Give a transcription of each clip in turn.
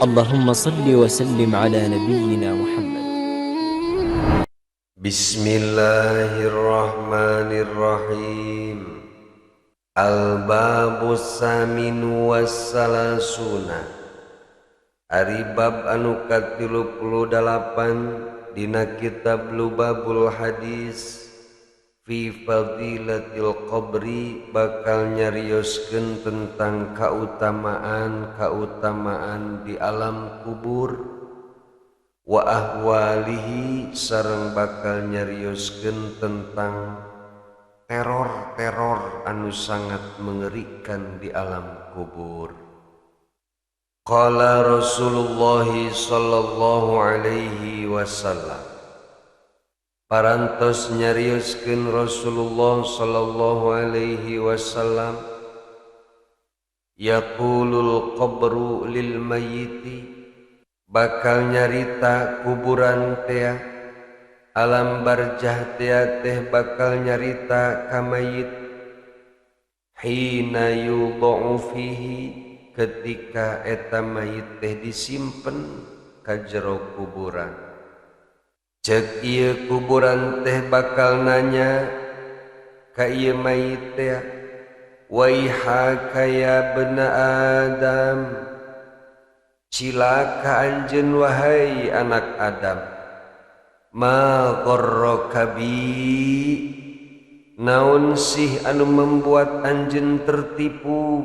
اللهم صل وسلم على نبينا محمد. Bismillahirrahmanirrahim. Al-babus saminu wassalasuna, ari bab anu ka-38 dina kitab Lubabul Hadis, fi fadilatil qabri, bakal nyarioskeun tentang kautamaan-kautamaan di alam kubur, wa ahwalihi, sareng bakal nyarioskeun tentang teror-teror anu sangat mengerikan di alam kubur. Qala Rasulullah sallallahu alaihi wasallam, parantos nyarioskeun Rasulullah sallallahu alaihi wasallam, yaqulul qabru lil mayyiti, bakal nyarita kuburan tea, alam barjah tea teh bakal nyarita ka mayit, hina yudha'u fihi, ketika eta mayit teh disimpen ka jero kuburan. Cek ieu kuburan teh bakal nanya ka ieu mayit teh, waihaka ya bena Adam, cilaka anjeun wahai anak Adam, ma gharraka bi, naon sih anu membuat anjeun tertipu,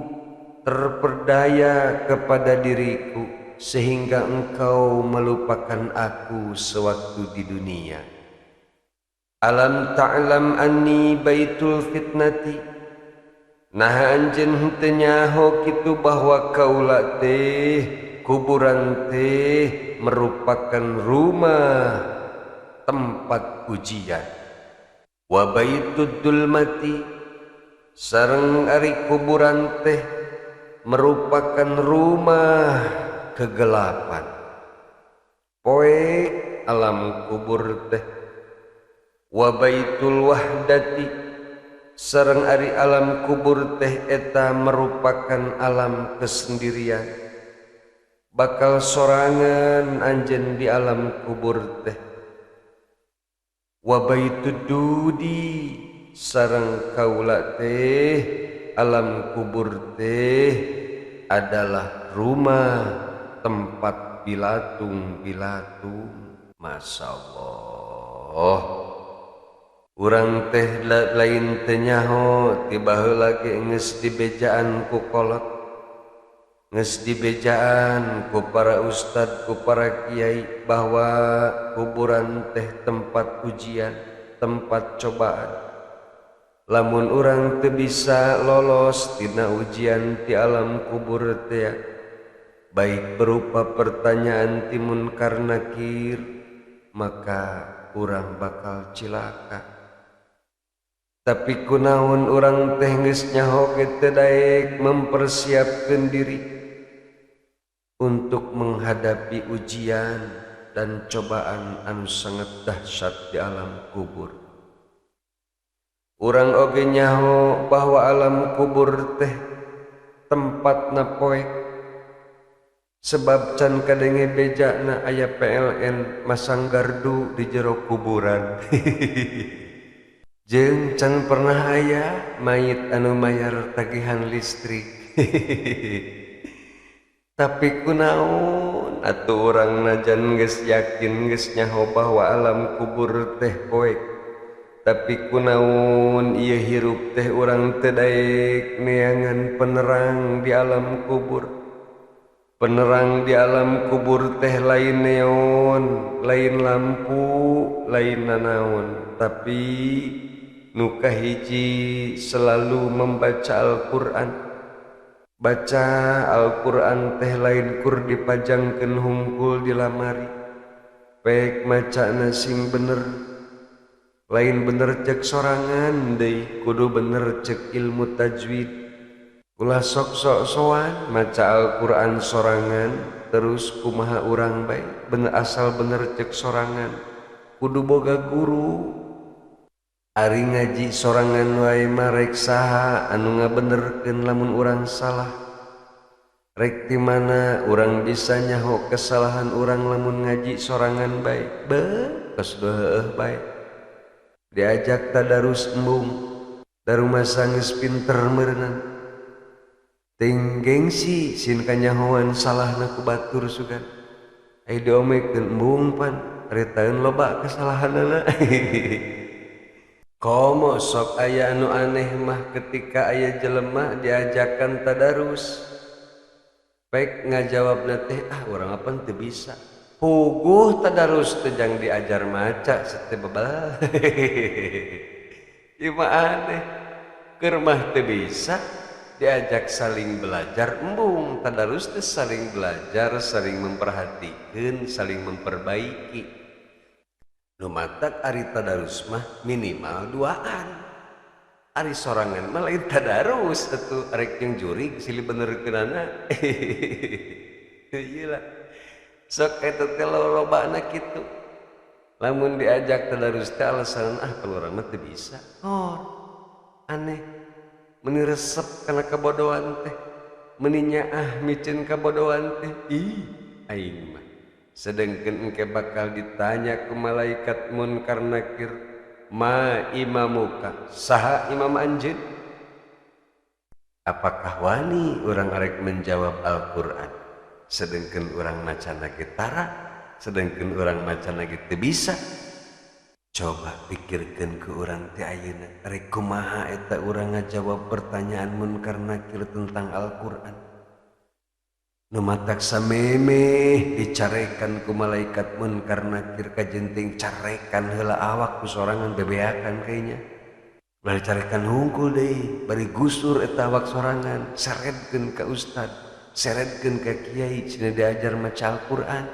terperdaya kepada diriku sehingga engkau melupakan aku sewaktu di dunia. Alam ta'lam anni baitul fitnati, nah anjeun henteu nyaho kitu bahwa kaula teh, kuburan teh merupakan rumah tempat ujian, wa baitud dulmati, sareng ari kuburan teh merupakan rumah kegelapan, poek alam kubur teh, wa baitul wahdati, sareng ari alam kubur teh eta merupakan alam kesendirian, bakal sorangan anjeun di alam kubur teh, wa baitud dudi, sareng kaula teh, alam kubur teh adalah rumah tempat bilatung-bilatung. Masya Allah, urang teh lain teu nyaho, ti baheula ge geus dibejaan ku kolot, geus dibejaan ku para ustad, ku para kiai, bahwa kuburan teh tempat ujian, tempat cobaan. Lamun urang teu bisa lolos tina ujian ti alam kubur teh, baik berupa pertanyaan ti munkar nakir, maka urang bakal cilaka. Tapi kunaon urang teh geus nyaho ge teu daek mempersiapkeun diri untuk menghadapi ujian dan cobaan anu sangat dahsyat di alam kubur? Urang oge nyaho bahwa alam kubur teh tempatna poek, sebab can kadenge bejana aya PLN masang gardu di jero kuburan, jeung can pernah aya mayit anu mayar tagihan listrik. Tapi kunaon atuh urang najan geus yakin, geus nyaho bahwa alam kubur teh poek, tapi kunaon ieu hirup teh urang teu daek neangan penerang di alam kubur? Penerang di alam kubur teh lain neon, lain lampu, lain nanaon, tapi nu kahiji selalu membaca Al-Qur'an. Baca Al-Qur'an teh lain kur dipajangkeun hungkul di lamari, pek macana sing bener, lain bener cek sorangan deui, kudu bener cek ilmu tajwid. Ulah sok-sok soan maca Al-Qur'an sorangan terus kumaha urang bae, bener asal bener cek sorangan. Kudu boga guru. Ari ngaji sorangan wae mah rek saha anu ngabenerkeun lamun urang salah? Rek di mana urang bisa nyaho kesalahan urang lamun ngaji sorangan bae. Beuh, tos heueuh bae. Diajak tadarus embung, darumasa geus pinter meureunnan. Ting gengsi sin kanyahoan salahna ku batur sugan. Ai diomekeun embung pan, ritaeun loba kesalahanana. Komo sok aya anu aneh mah ketika aya jelema diajakan tadarus. Baik ngajawab teh ah urang apa teu bisa. Puguh tadarus teh jang diajar maca sete bebal. Ieu mah aneh. Keur mah teu bisa diajak saling belajar embung. Tadarus teh saling belajar, saling memperhatikan, saling memperbaiki. Nu matak ari tadarus mah minimal duaan. Ari sorangan mah lain tadarus atuh arek jeung jurig silih benerkeunana. Ieu lah. Sok eta teh lolobana kitu. Lamun diajak tadarus teh alasan ah kalau urang mah teu bisa. Oh, aneh. Meuni resep kana kabodohan teh. Meuni nyaah miceun kabodohan teh. Ih, aing mah. Sedengkeun engke bakal ditanya ku malaikat munkar nakir, ma imamuka, saha imam anjeun? Apakah wani urang arek menjawab Al-Qur'an? Sedengkeun urang macana ge tara, sedengkeun urang macana ge teu bisa. Coba pikirkeun ku urang teh ayeuna, rek kumaha eta urang ngajawab pertanyaan munkar nakir tentang Al-Qur'an? Nu matak samemeh dicarekan ku malaikat munkar nakir kajenting carekan heula awak ku sorangan bebeakan kayaknya. Bari carekan hungkul deui, bari gusur eta awak sorangan, seredkeun ka ustad, seredkeun ka kiai cenah diajar maca Al-Qur'an.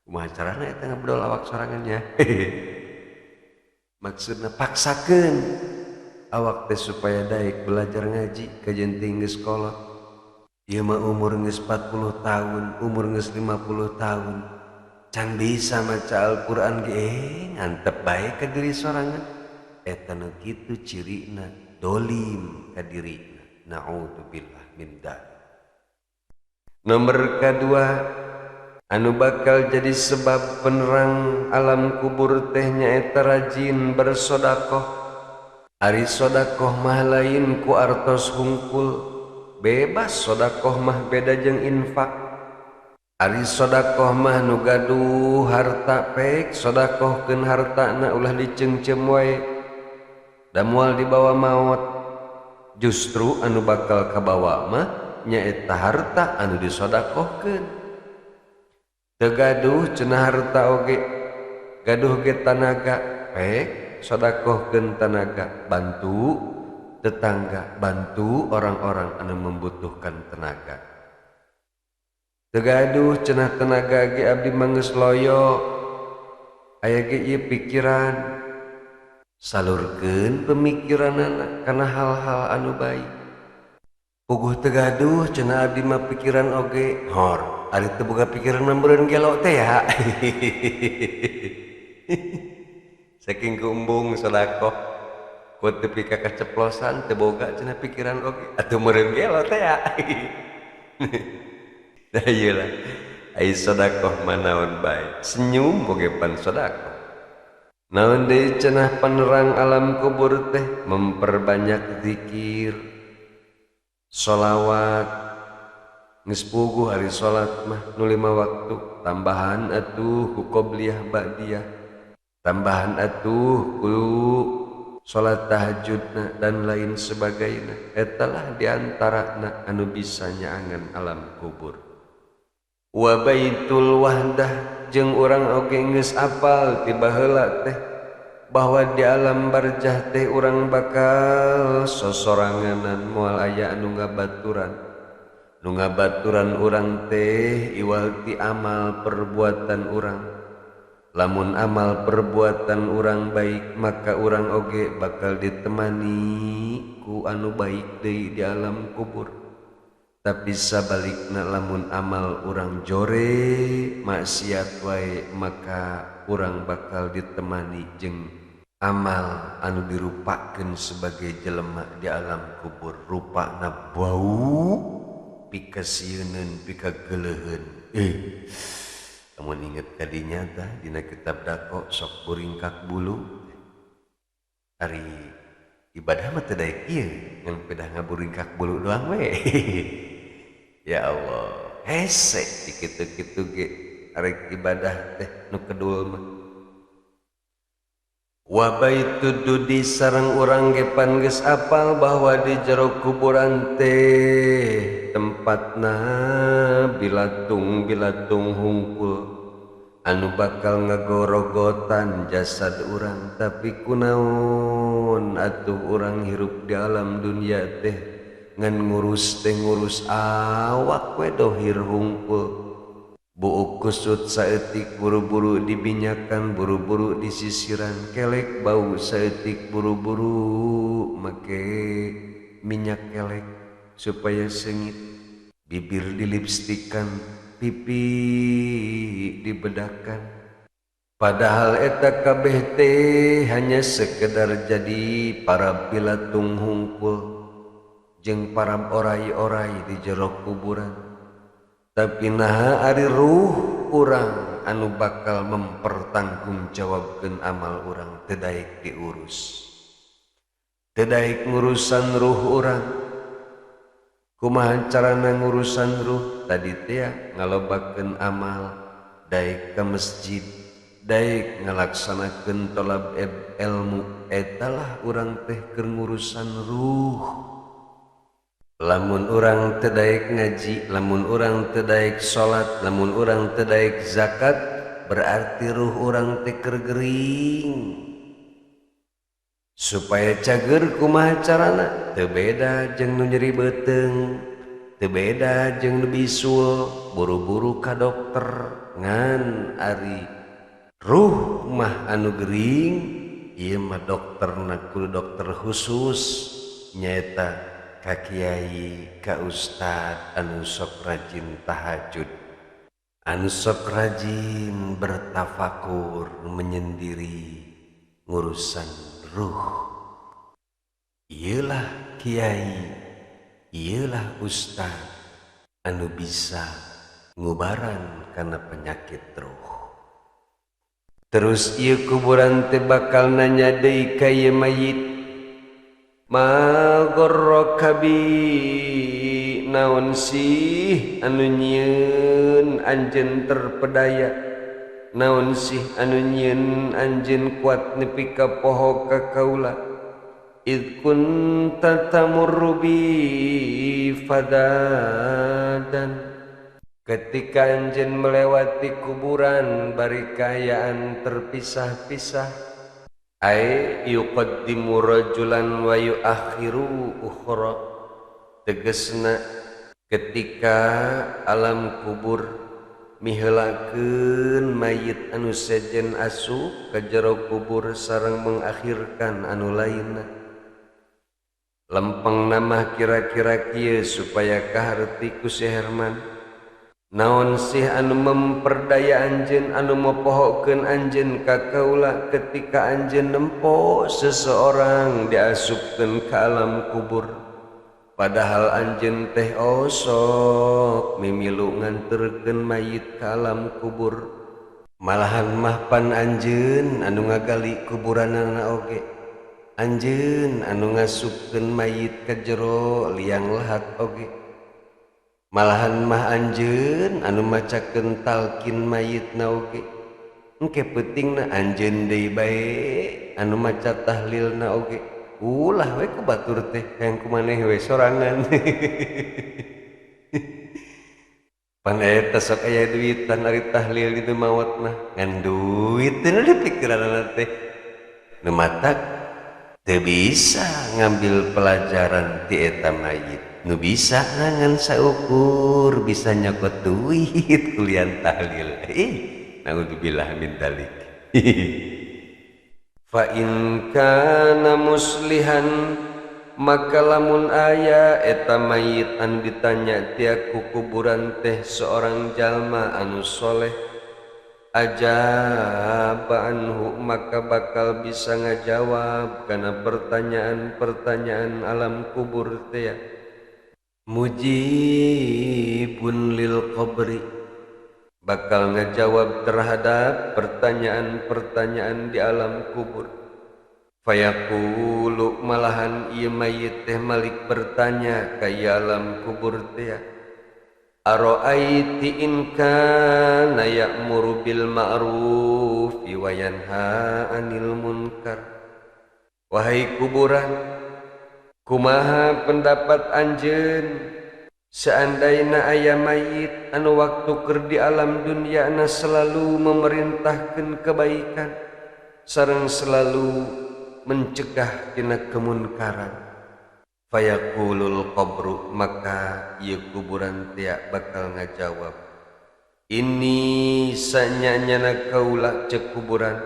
Kumaha carana eta ngabedol awak sorangannya? Maksudna paksakeun awak teh supaya daek belajar ngaji kajenting geus kolot. Ieu mah umur geus 40 tahun, umur geus 50 tahun. Can bisa maca Al-Qur'an ge ngantep bae ka diri sorangan. Eta nu kitu cirina dolim ka dirina. Naudzubillah min dzalik. Nomor kadua anu bakal jadi sebab penerang alam kubur teh nyaeta rajin bersedekah. Ari sedekah mah lain ku artos hungkul. Bebas sedekah mah beda jeung infak. Ari sedekah mah nu gaduh harta pek sedekahkeun hartana ulah diceungceum wae. Da moal dibawa maot. Justru anu bakal kabawa mah nyaeta harta anu disedekahkeun. Teu gaduh cenah harta oge, gaduh ge tanaga pek sedekahkeun tanaga, bantu tetangga, bantu orang-orang anu membutuhkan tenaga. Teu gaduh cenah tenaga ge abdi mah geus loyo, aya ge ieu pikiran, salurkeun pemikiranana kana hal-hal anu baik. Puguh teu gaduh cenah abdi mah pikiran oge, hor, ari teu boga pikiran mah meureun gelo teh ya. Saking kuembung sedekah ku tepi ka kaceplosan teu boga cenah pikiran oge atuh meureun gelo teh ya. Nah ieu lah ai sedekah mah naon bae, senyum oge pan sedekah. Naon deui cenah penerang alam kubur teh memperbanyak zikir, sholawat. Geus puguh ari salat mah nu 5 waktu, tambahan atuh ku qobliyah ba'diyah, tambahan atuh ku salat tahajudna dan lain sebagainya. Etalah diantarana anu bisa nyaangan alam kubur. Wa baitul wahdah jeung urang oge geus apal ti baheula teh bahwa di alam barjah teh urang bakal sosoranganan moal aya anu ngabaturan. Nu ngabaturan urang teh iwal ti amal perbuatan urang. Lamun amal perbuatan urang baik maka urang oge bakal ditemani ku anu baik deui di alam kubur. Tapi sabalikna lamun amal urang jore maksiat wae maka urang bakal ditemani jeung amal anu dirupakeun sebagai jelema di alam kubur. Rupana bau pikasieuneun pikageuleuheun. Lamun inget kadinya tah dina kitab dako sok buringkak bulu. Ari ibadah mah teu daek ieu ngan pedah ngaburingkak bulu doang we. Ya Allah, hese di kitu-kitu ge arek ibadah teh nu kedul mah. Wa baitu dudi sareng urang ge pan geus apal bahwa di jero kuburan teh tempatna bilatung-bilatung hungkul anu bakal ngagorogotan jasad urang. Tapi kunaon atuh urang hirup di alam dunia teh ngan ngurus teh ngurus awak we dohir hungkul. Buuk kusut saeutik buru-buru dibinyakan, buru-buru disisiran, kelek bau saeutik buru-buru make minyak kelek supaya sengit, bibir dilipstikan, pipi dibedakan. Padahal eta kabeh teh hanya sekedar jadi para bilatung hungkul jeung para orai-orai di jero kuburan. Tapi naha ari ruh urang anu bakal mempertanggungjawabkeun amal urang teu daek diurus. Teu daek ngurusan ruh urang. Kumaha carana ngurusan ruh? Tadi teh ngalobakeun amal, daek ka masjid, daek ngalaksanakeun tolab ilmu, etalah urang teh keur ngurusan ruh. Lamun urang teu daek ngaji, lamun urang teu daek salat, lamun urang teu daek zakat, berarti ruh urang teh keur gering. Supaya cager kumaha carana? Teu beda jeung nu nyeri beuteung, teu beda jeung nu bisul, buru-buru ka dokter. Ngan ari ruh mah anu gering, ieu mah dokterna kudu dokter khusus, nyaeta ka kiai, ka ustad anu sok rajin tahajud, anu sok rajin bertafakur, menyendiri ngurusan ruh. Iyalah kiai, iyalah ustad anu bisa ngubaran kana penyakit ruh. Terus ieu kuburan teh bakal nanya deui ka ieu mayit, ma gharraka bi, naon sih anu nyieun anjeun terpedaya, naon sih anu nyieun anjeun kuat nepi ka poho ka kaula, id kunta tamurru bi fadadan, ketika anjeun melewati kuburan bari kaayaan terpisah-pisah. Ay yuqaddimu rajulan wa yuakhiru ukhra, tegesna ketika alam kubur miheulakeun mayit anu sejen asup ka jero kubur sareng mengakhirkan anu lainna. Lempeng nama kira-kira kieu supaya kaharti ku si Herman. Naon sih anu memperdaya anjeun, anu mopohokeun anjeun ka kaula ketika anjeun nempo seseorang diasupkeun ka alam kubur, padahal anjeun teh osok mimilu nganterkeun mayit ka alam kubur. Malahan mah pan anjeun anu ngagali kuburanana oge, anjeun anu ngasupkeun mayit ka jero liang lahat oge, malahan mah anjeun anu macakeun talkin mayitna oge, engke peutingna anjeun deui bae anu maca tahlilna oge. Ulah we ku batur teh hayang kumaneh we sorangan. Pan eta sok aya duitan ari tahlil itu maot mah, ngan duit teh nu dipikiranna teh. Nu matak teu bisa ngambil pelajaran ti eta mayit. Nu bisa ngan saukur bisa nyokot duit kuliah tahlil. Naudzubillah min dzalik. Fa in kana muslihan, maka lamun aya eta mayit anu ditanya tia ku kuburan teh seorang jalma anu soleh, ajaba anhu, maka bakal bisa ngajawab kana pertanyaan-pertanyaan alam kubur teh. Mujibun lil qabri, bakal ngejawab terhadap pertanyaan-pertanyaan di alam kubur. Fayaqulu malahan ieu mayit teh malik bertanya ka ieu alam kubur teh, araaiti in kana ya'muru bil ma'ruf wa yanha 'anil munkar. Wahai kuburan, kumaha pendapat anjeun seandainya aya mayit anu waktu keur di alam dunia na selalu memerintahkeun kebaikan sareng selalu mencegah tina kemunkaran. Fayaqulul qabru, maka ieu kuburan teh bakal ngajawab, ini sanyanyana kaula cek kuburan,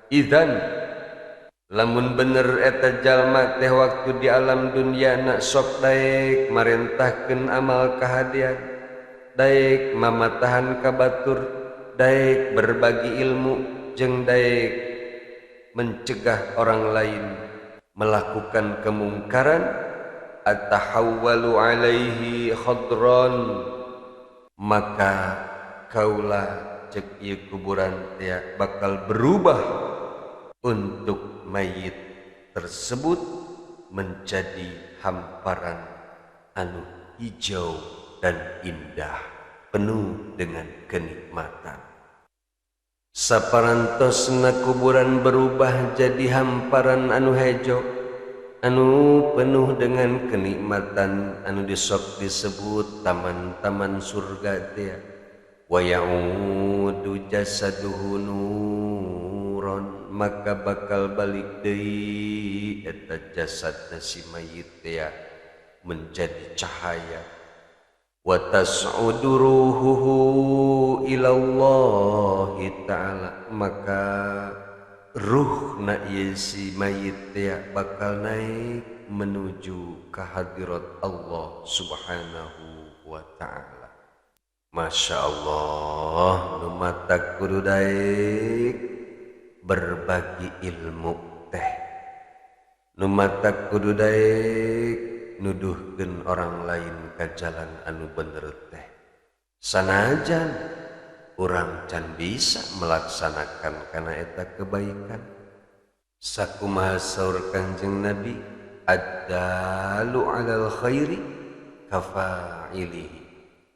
idzan lamun bener eta jalma teh waktu di alam dunia nak sok daek marentahkeun amal kahadean, daek mamatahan ka batur, daek berbagi ilmu, jeung daek mencegah orang lain melakukan kemungkaran, atahawwalu alaihi khadran, maka kaula cek ieu kuburan teh bakal berubah untuk mayit tersebut menjadi hamparan anu hijau dan indah, penuh dengan kenikmatan. Saparantosna kuburan berubah jadi hamparan anu hejo, anu penuh dengan kenikmatan, anu disok disebut taman-taman surga teh. Wa ya'udu jasaduhu nuron, maka bakal balik deui eta jasadna si mayit teh menjadi cahaya. Wa tas'udu ruhuhu ilallahi ta'ala, maka ruhna ieu si mayit teh bakal naik menuju ke hadirat Allah Subhanahu wa ta'ala. Masya Allah, nu matak kudu daek berbagi ilmu teh, nu matak kudu daek nuduhkeun orang lain ka jalan anu bener teh. Sanajan urang can bisa melaksanakan kana eta kebaikan. Sakumaha saur Kanjeng Nabi, addalu 'alal khairi kafa'ilihi.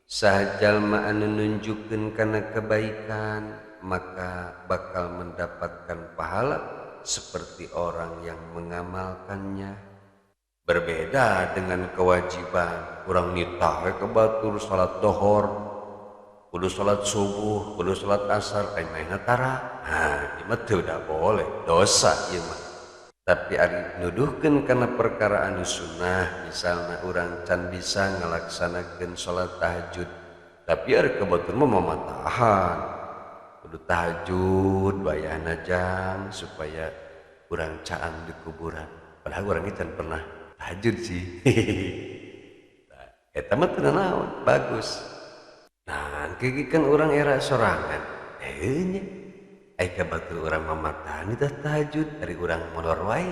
Saha jalma anu nunjukkeun kana kebaikan maka bakal mendapatkan pahala seperti orang yang mengamalkannya. Berbeda dengan kewajiban, urang nitah we ka batur salat dohor, kudu salat subuh, kudu salat asar, ai manehna tara. Nah, ieu mah teu da boleh, dosa ieu mah. Tapi ari nuduhkeun kana perkara anu sunnah, misalna urang can bisa ngalaksanakeun salat tahajud, tapi ari ka batur mah mamatahan. Kudu tahajud wayahna jang supaya urang caang di kuburan. Padahal urang ge can pernah tahajud sih. Eta mah teu nanaon, bagus. Nah, engke kan urang era sorangan. Heuh nya. Ai ka batur urang mamatahan teh tahajud, ari urang molor wae.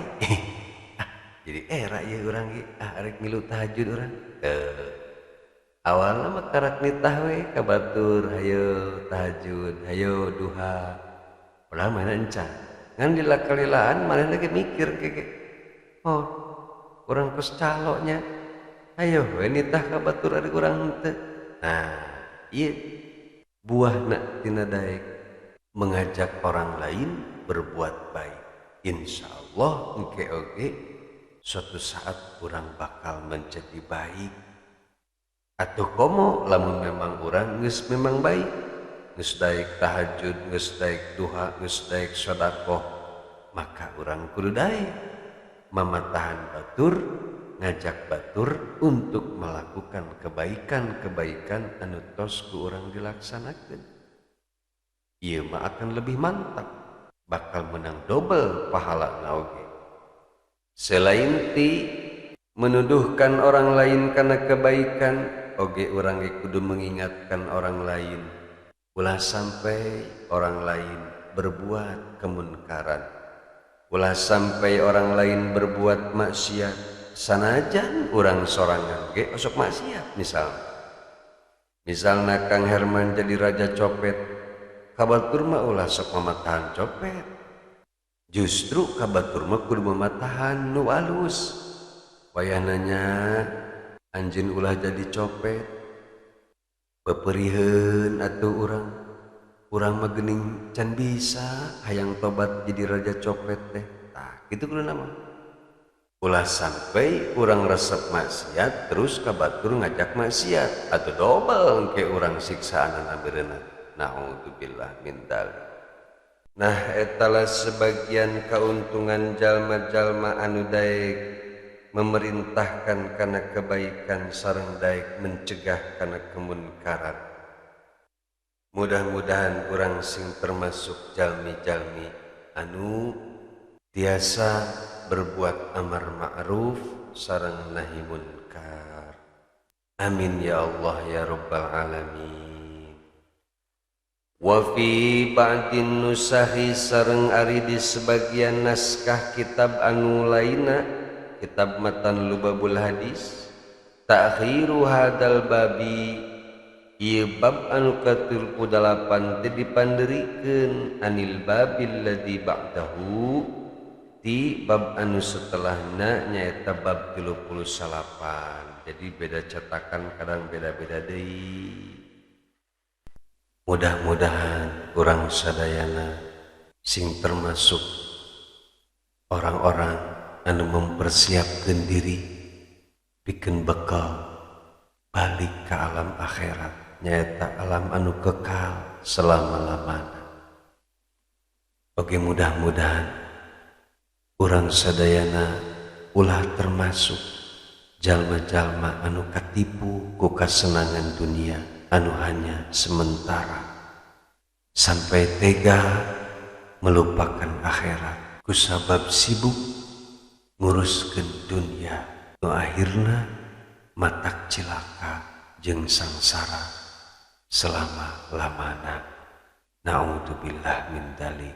Jadi era ieu urang ge, ah arek ngilu tahajud urang. Awalna mah karak nitah we ka batur, hayo tahajud, hayo duha. Padahal manehna encan. Ngan dilakalilaan manehna ge mikir ge. Oh, urang kos caloknya, ayo we nitah ka batur ari urang henteu. Nah, ieu buahna tina daek mengajak orang lain berbuat baik. Insya Allah engke oge suatu saat urang bakal menjadi baik. Atau komo lamun memang urang geus memang baik, geus daek tahajud, geus daek duha, geus daek sedekah, maka urang kudu daek mamatahan batur, ngajak batur untuk melakukan kebaikan-kebaikan anu tos ku urang dilaksanakeun. Ieu mah akan lebih mantap, bakal menang double pahala na oge. Selain ti menuduhkan orang lain karena kebaikan, oge urang ge kudu mengingatkan orang lain ulah sampai orang lain berbuat kemunkaran, ulah sampai orang lain berbuat maksiat. Sanajan urang sorangan ge osok maksiat misalna Kang Herman jadi raja copet, kabatur mah ulah sok mamatahan copet. Justru kabatur mah kudu mamatahan nu alus. Wayahna nya anjeun ulah jadi copet. Peperiheun atuh urang. Urang mah geuning can bisa hayang tobat jadi raja copet teh. Tah kitu kuduna mah. Ulah sampai urang resep maksiat terus kabatur ngajak maksiat atau dobel ke urang siksaanana bereunang. Naudzubillah min dzalik. Nah etalah sebagian keuntungan jalma-jalma anu daek memerintahkan kana kebaikan sareng daek mencegah kana kemunkaran. Mudah-mudahan urang sing termasuk jalmi-jalmi anu tiasa berbuat amar ma'ruf sareng nahi munkar. Amin ya Allah ya rabbal alamin. Wa fi ba'din nusahi sareng ari di sebagian naskah kitab anu lainna, kitab matan Lubabul Hadis, ta'khiru hadal babi ieu bab anu ka-38 teh dipanderikeun anil babil ladzi ba'dahu ti bab anu setelahna nyaeta bab 39. Jadi beda cetakan kadang beda-beda deui. Mudah-mudahan urang sadayana sing termasuk orang-orang anu mempersiapkan diri pikeun bekal balik ke alam akhirat nyaeta alam anu kekal selama-lamana. Oke, mudah-mudahan urang sadayana ulah termasuk jalma-jalma anu katipu ku kasenangan dunia anu hanya sementara sampai tega melupakan akhirat kusabab sibuk nguruskeun dunia nu akhirna matak cilaka jeung sangsara selama-lamana. Naudzubillah min dzalik.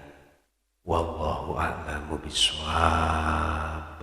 Wallahu a'lamu bissawab.